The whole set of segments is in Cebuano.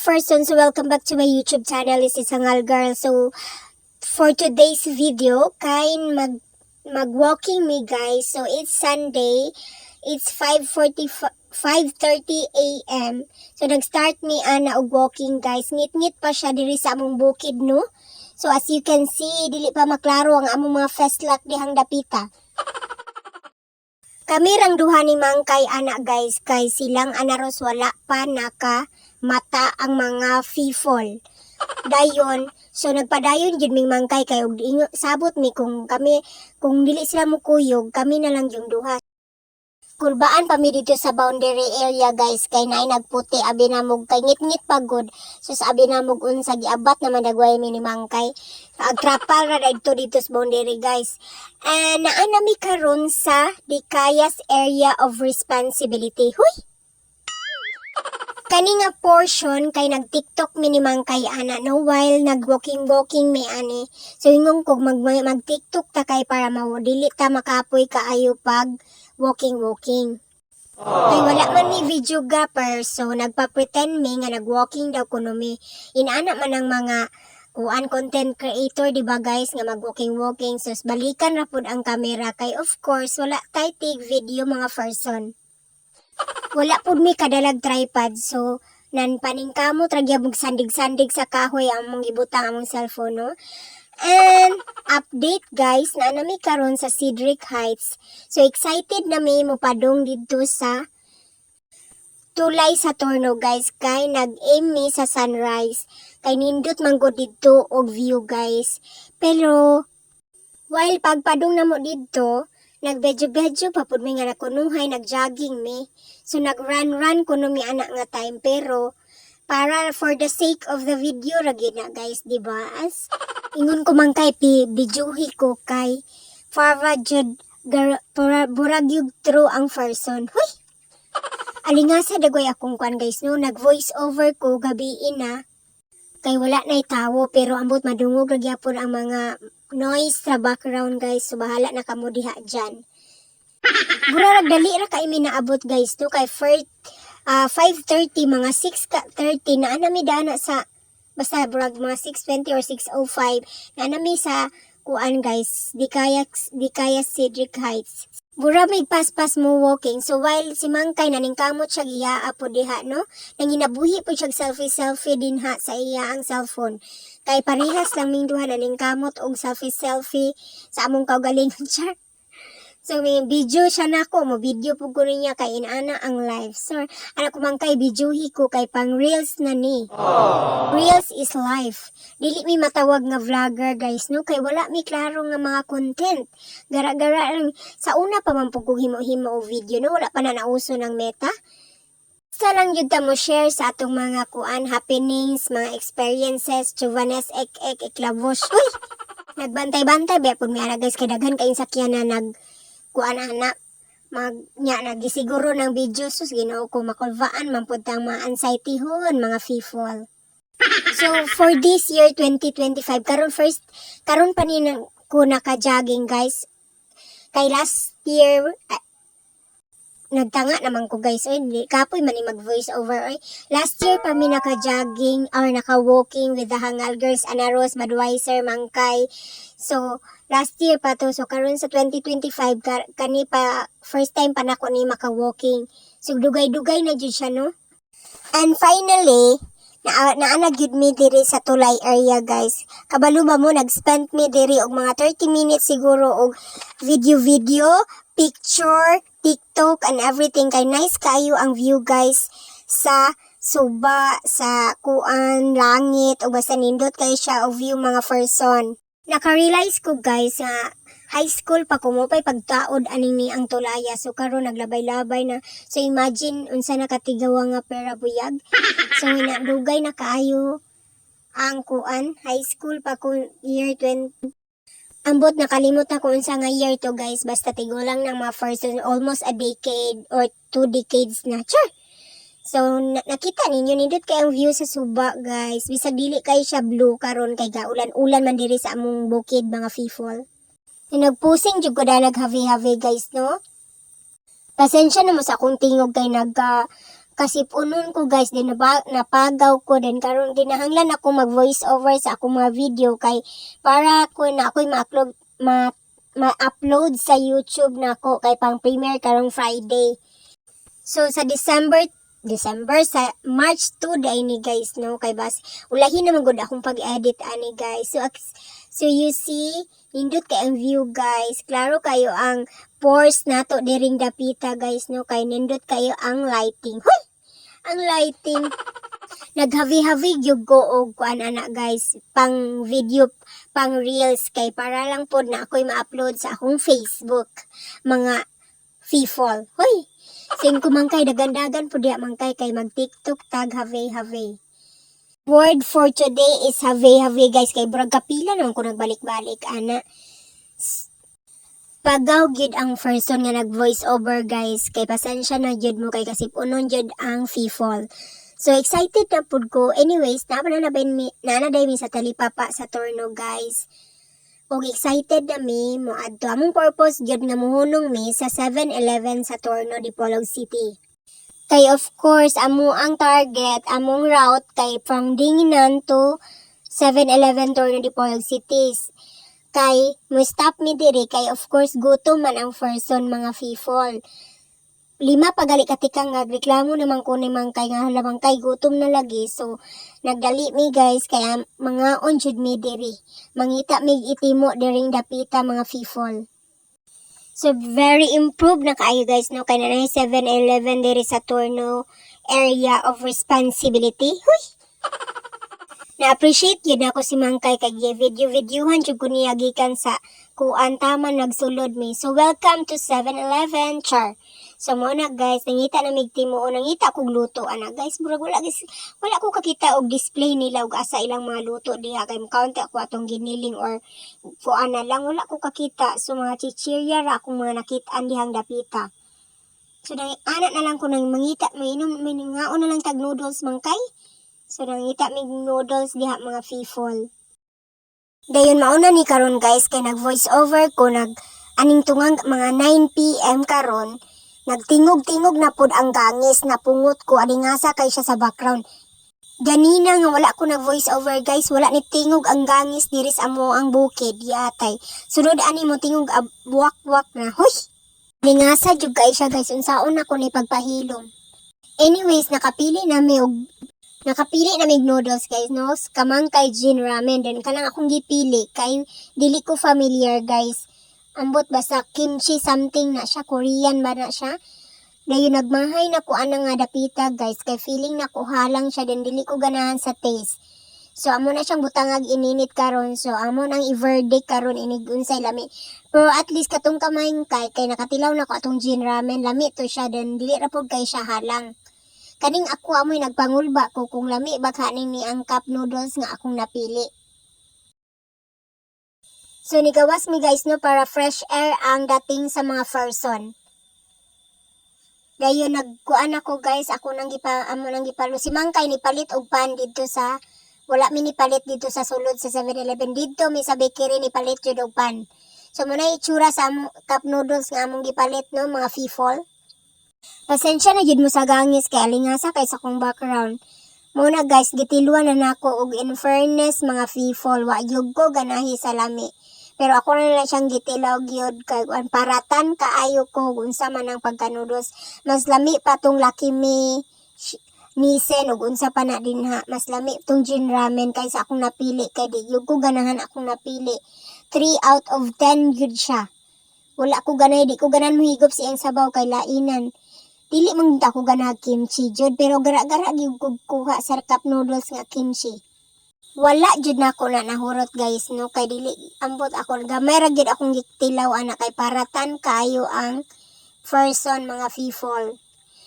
Person. So welcome back to my YouTube channel. This is Hangal Girl. So for today's video, kay mag walking me, guys. So it's Sunday. It's 5:40, 5:30 a.m. So nag-start mi ana og walking, guys. Ngit-ngit pa siya diri sa among bukid, no. So as you can see, dili pa maklaro ang among mga feslak dihang dapita. Kami rang duha ni Mangkay ana, guys, kay silang anaros wala pa naka mata ang mga people. Dayon, so nagpadayon jud ming Mangkay kay og sabot mi kung kami, kung dili sila mukuyog, kami na lang yung duha. Kulbaan pa mi dito sa boundary area, guys, kay naay nagputi abi namog kay ngit-ngit pagod. So sa abi namog unsa giabat naman dagway mi ni Mangkay. Ag trapal ra didto dito sa boundary, guys. And naa na mi karon sa Dicayas Area of Responsibility. Huy! Kani nga portion kay nag-TikTok mi ni Mangkay ana, no, while nag-walking walking mi ani. So ingon ko mag TikTok ta kay para mao dili ta makapoy kaayo pag walking walking. Kay wala man mi videographer, so nagpa-pretend mi nga nag-walking daw kuno mi. Inaana man ang mga kuan, content creator, di ba, guys, nga mag-walking walking. So balikan ra pud ang camera kay of course wala tay take video, mga person. Wala pud mi kadalag tripod, so nan paningkamot ra gyud sandig-sandig sa kahoy ang among gibutang among cellphone, no. And update, guys, na nami karon sa Cedric Heights. So excited na mi mopadong didto sa Tulay Saturno, guys, kay nag-aim mi sa sunrise. Kay nindot man gud didto og view, guys. Pero while pagpadong namo didto, nagbedyo-bedyo pa pud mi nga nakunuhay nag-jogging mi. So nag-run-run kuno mi ana nga time, pero para for the sake of the video ra gyud na, guys, di ba? As ingon ko man kay pi videohi ko kay para jud para burag yung true ang person. Huy! Alingasa dagway akong kwan, guys, no, nag voice over ko gabi na kay wala na'y tawo, pero ambot madungog ra gyapon ang mga noise sa background, guys. So bahala na kamo diha dyan. Mura rag dali ra kay mi naabot, guys, no, kay first 5:30, mga 6:30 na nami dana sa, basta burag mga 6:20 or 6:05 na nami sa kuan, guys, di kaya Cedric Heights. Mura may paspas mo walking. So while si Mangkay naningkamot siya iya po diha, no, nanginabuhi po siya selfie selfie din ha sa iya ang cellphone. Kay parehas lang ming duha naningkamot og selfie selfie sa among kaugalingon, char. So may video siya nako, mo video po ko niya kay inaana ang live. So ana ko, Mangkay, videohi ko kay pang reels na ni. Reels is life. Dili mi matawag nga vlogger, guys, no, kay wala mi klaro nga mga content. Gara-gara lang sa una pa man pud kog himo-himo og video, no, wala pa na nauso ng Meta. Sa lang jud ta mo share sa atong mga kuan, happenings, mga experiences, chuvanes ek ek eklavos. Uy! Nagbantay-bantay ba pud mi ana, guys, kay daghan kayong sakyan na nag kuan ana mag nya nagisiguro ng video. Sus, Ginoo ko, makulbaan man pud tang mga anxiety hon, mga people. So for this year 2025, karon first karon pa ni ko naka-jogging, guys. Kay last year nagtanga naman ko, guys. Oy, kapoy man ni mag voice over, oy. Last year pa mi naka-jogging or naka-walking with the Hangal Girls, Anaros, Budweiser, Mangkay. So last year pa to. So karon sa 2025 kani pa first time pa nako ni maka-walking. So dugay-dugay na jud siya, no. And finally, na naa gyud mi diri sa Tulay area, guys. Kabalo ba mo nag-spend mi diri og mga 30 minutes siguro og video video, picture, TikTok and everything kay nice kaayo ang view, guys, sa suba, sa kuan, langit o basta nindot kay siya og view, mga person. Naka-realize ko, guys, nga high school pa ko mo pa'y pagtaod aning ni ang tulaya. So karon naglabay-labay na. So imagine unsa na katigawa nga pera buyag. So dugay na kaayo ang kuan, high school pa ko year 20. Ambot nakalimot na kung unsa nga year to, guys. Basta tigulang ng mga first, almost a decade or 2 decades na. Sure. So nakita ninyo nindot kay ang view sa suba, guys. Bisag dili kay siya blue karon kay gaulan-ulan man diri sa among bukid, mga people. Nagpusing jud ko da naghavi-havi, guys, no. Pasensya na mo sa akong tingog kay nagka Kasipunon ko, guys, din napagaw ko din karon. Kinahanglan ako mag voice over sa akong mga video kay para ko na ako'y ma-upload ma-upload sa YouTube nako kay pang premiere karong Friday. So sa December December sa March 2 day ni, guys, no, kay bas ulahin naman gud akong pag-edit ani, guys. So you see, nindot kay ang view, guys. Klaro kayo ang pores nato diring dapita, guys, no, kay nindot kayo ang lighting. Huy! Ang lighting. Naghavi-havi gyud ko og kuan ana, guys, pang video, pang reels, kay para lang pod na ako'y ma-upload sa akong Facebook, mga people. Hoy! Sing kumangkay, dagandagan po diya mangkay kay mag TikTok tag have have. Word for today is have have, guys, kay burag kapila naman ko nagbalik-balik ana. Pagaw gyud ang person nga nag voice over, guys, kay pasensya na gyud mo kay kasip-unon gyud ang people. So excited na pud ko. Anyways, naa na na mi naa na mi sa talipapa sa Torno, guys. Og excited na mi mo adto. Among purpose gyud nga muhunong mi sa 7-Eleven sa Torno, Dipolog City. Kay of course, amo ang target, among route kay from Dinginan to 7-Eleven Torno, Dipolog City. Kay mo stop mi diri kay of course gutom man ang person, mga people. Lima pa gali katikang nga reklamo naman ko ni Mangkay nga hala kay gutom na lagi. So nagdali mi, guys, kaya mangaon jud mi diri. Mangita mig itimo diring dapita, mga people. So very improved na kaayo, guys, no, kay naa 7-Eleven diri sa Torno Area of Responsibility. Huy! Na-appreciate yun ako si Mangkay kay video-videohan jud ko niya gikan sa kuan tama nagsulod mi. So welcome to 7-Eleven, char. So mo na, guys, nangita na mig timuo, nangita kog luto ana, guys. Murag wala, guys, wala ko kakita og display nila og asa ilang mga luto diha kay kaunti ako atong giniling or kuan na lang, wala ko kakita. So mga chichirya ra akong mga nakit-an dihang dapita. So nang ana na lang ko nang mangita, mainom ngaon na lang tag noodles, mangkay. So nangita mig noodles diha, mga people. Dayon mauna ni karon, guys, kay nag voice over ko nag aning tungang mga 9 PM karon. Nagtingog-tingog na pud ang gangis, napungot ko alingasa kay siya sa background. Ganina nga wala ko nag voice over, guys, wala ni tingog ang gangis diri sa amo ang bukid yatay. Sunod ani mo tingog buwak-buwak na. Huy! Lingasa jud kay siya, guys, unsaon ako ni pagpahilom. Anyways, nakapili na mig noodles, guys, no, kamangkay Jin Ramen. Then kanang akong gipili kay dili ko familiar, guys. Ambot basta kimchi something na siya, Korean ba na siya. Dayon nagmahay na ko ana nga dapita, guys, kay feeling na ko halang siya, then dili ko ganahan sa taste. So amo na siyang butangag ininit karon. So amo nang i-verdict karon inig unsay lami. Pero at least katong kamangkay kay nakatilaw na ko atong Jin Ramen, lami to siya, then dili ra pud kay siya halang. Kaning ako amoy nagpangulba ko kung lami ba kaning ni ang cup noodles nga akong napili. So nigawas mi, guys, no, para fresh air ang dating sa mga person. Dayon nagkuan ako, guys, ako nang gipa amo nang gipalo si Mangkay ni palit og pan didto sa, wala mi ni palit didto sa sulod sa 7-Eleven, didto mi sa bakery ni palit jud og pan. So mo na itsura sa amo, cup noodles nga among gipalit, no, mga people. Pasensya na jud mo sa gangis kay alingasa kay sa kong background. Muna, guys, gitiluan na nako og in fairness, mga people, wa gyud ko ganahi sa lami. Pero ako na lang siyang gitilaw gyud kay kuan paratan kaayo ko unsa man ang pagka noodles. Mas lami pa tong Lucky Me Nisen ug unsa pa na dinha. Mas lami tong Jin Ramen kaysa akong napili kay di gyud ko ganahan akong napili. 3 out of 10 gyud siya. Wala ko ganahi, di ko ganahan mohigop siyang sabaw kay lainan. Dili man gud ako ganahag kimchi jud, pero gara-gara gyud kog kuha sa cup noodles nga kimchi. Wala jud nako na nahurot, guys, no, kay dili ambot ako, gamay ra gyud akong gitilaw ana kay paratan kayo ang person, mga people.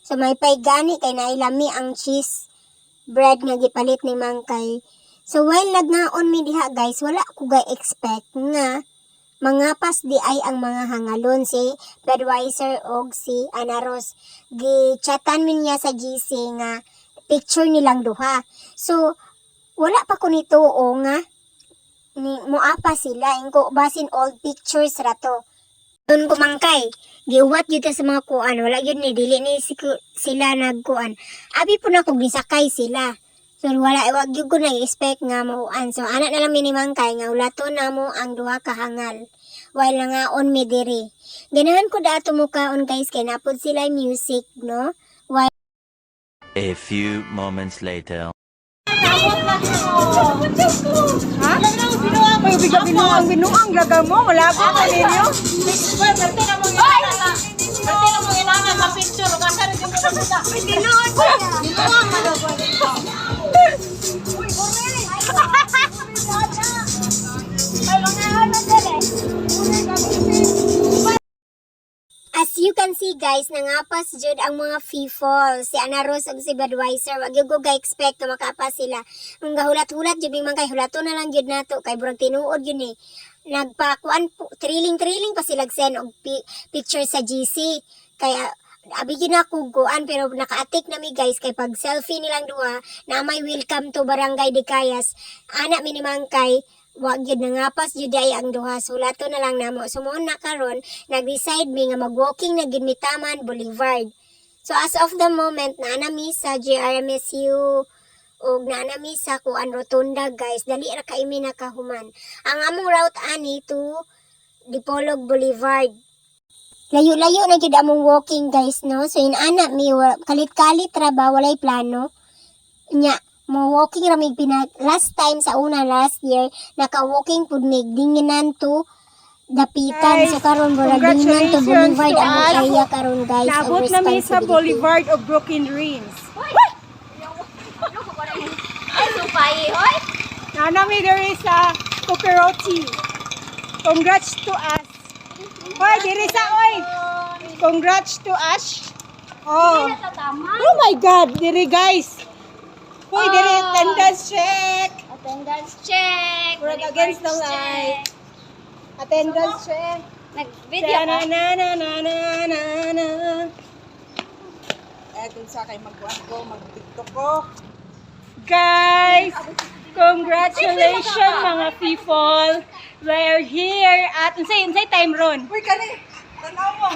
So may pay gani kay nailami ang cheese bread nga gipalit ni Mangkay. So while nagngaon mi diha, guys, wala ko gay expect nga mangapas di ay ang mga hangalon si Budweiser og si Anaros. Gichatan mi niya sa GC nga picture nilang duha. So wala pa ko nito o nga ni moapa sila ingko basin old pictures ra to. Doon kumangkay, giuwat gyud ta sa mga kuan, wala gyud ni dili ni sila nagkuan. Abi po na kog nisakay sila. So wala, wa gyud ko nag-expect nga mauan. So ana na lang minimangkay nga ulaton namo ang duha ka hangal while nangaon mi diri. Ganahan ko daato mo kaon, guys, kay napod sila music, no? While A few moments later. Ha? Uy, biga binuang binuang laga mo. Wala ko pa ninyo. Ay! Pwede na mong ilangan sa picture. Kasi rin yung mga Tinuod siya. Binuang man daw. Uy, burri. As you can see, guys, nangapas jud ang mga people. Si Ana Rose ug si Budweiser, wag gyud ko ga-expect na makaapas sila. Ang gahulat-hulat jud mi man kay hulato na lang jud nato kay burag tinuod jud ni. Nagpakuan po, thrilling-thrilling pa sila send og picture sa GC. Kaya abi gyud na ko kuan, pero nakaatik na mi, guys, kay pag selfie nilang duha na may "Welcome to Barangay Dicayas." Ana minimangkay, wag gyud nangapas jud ay ang duha. Sulato na lang namo. So mo na karon nag-decide mi nga mag-walking na gid mi Taman Boulevard. So as of the moment, naa na mi sa JRMSU ug naa na mi sa kuan, Rotunda, guys. Dali ra kay mi nakahuman. Ang among route ani to Dipolog Boulevard. Layo-layo na gyud among walking, guys, no. So inana mi, kalit-kalit ra ba, walay plano. Nya mo walking ra mig pina last time sa una last year, naka-walking pud mig Dinginan to Dapitan. Guys, So karon murag Dinginan to congratulations Boulevard to ang us. area karon, guys, ang Naabot na mi sa responsibility. Boulevard of Broken Dreams. Ay, supay, hoy! Nanami there is a Cooperoti. Congrats to us. Hoy, diri sa oy. Congrats to us. Oh. Oh my God, diri, guys. Hoy, diri attendance check. Attendance check! Work against the light. Attendance check. Nag-video Na ka? na na na na na na. Eh, kung sa kay magkuhan ko, mag-TikTok ko. Guys, congratulations, mga people. We are here at unsay time ron? Uy, kani! Tanaw mo!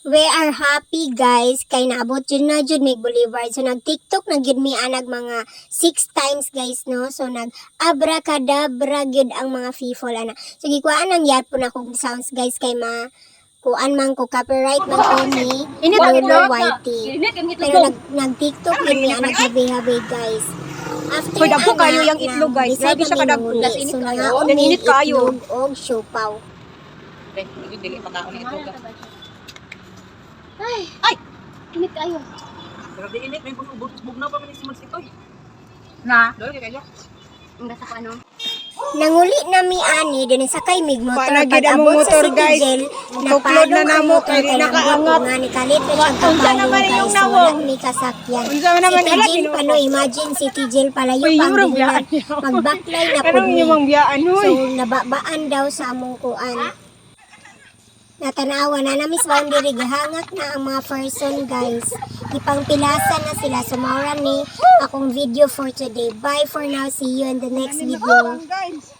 We are happy, guys, kay naabot jud na jud mig Boulevard. So nag TikTok na gyud mi anag mga six times, guys, no. So nag abracadabra gyud ang mga people ana. So gikuhaan ang yapon akong sounds, guys, kay ma kuan man ko, copyright man ko ni Init ang Lolo itlog. YT. Init ang Pero nag TikTok gyud mi anag habi-habi, guys. After Hoy, dagko ana, kayo yung itlog, guys. nag-decide Grabe siya na mi kadagko. manguli. Tas init So kayo. nangaon mi Init kayo. itlog og siopaw. Eh, dili pa kaon ito. Ay! Ay! Init kayo. Grabe init, may bugnaw pa man ni Simon Sitoy. Na. Dole kayo. Ang gasa ko ano? Nanguli na mi ani din sakay mig motor. Wala gid among Pag-abot sa motor, City guys. Jail, Tuklod na napalong ang namo, motor kay kay nakaangat. nakaangat nga ni kalit na siyang Unsa kapalong, naman guys. inyong So, wala nawong? mi kasakyan. Unsa naman, City ala, Jail Ginoo pa, no, ko. imagine City Jail palayo Uy, pa ang yurong dinginan. biyaan niyo. Magbaklay na pud Anong mi. inyong biyaan, So hoy? nababaan daw sa among kuan. Natanawa na namis boundary, gihangak na ang mga person, guys. Ipangpilasa na sila. So maura ni akong video for today. Bye for now. See you in the next video. Guys.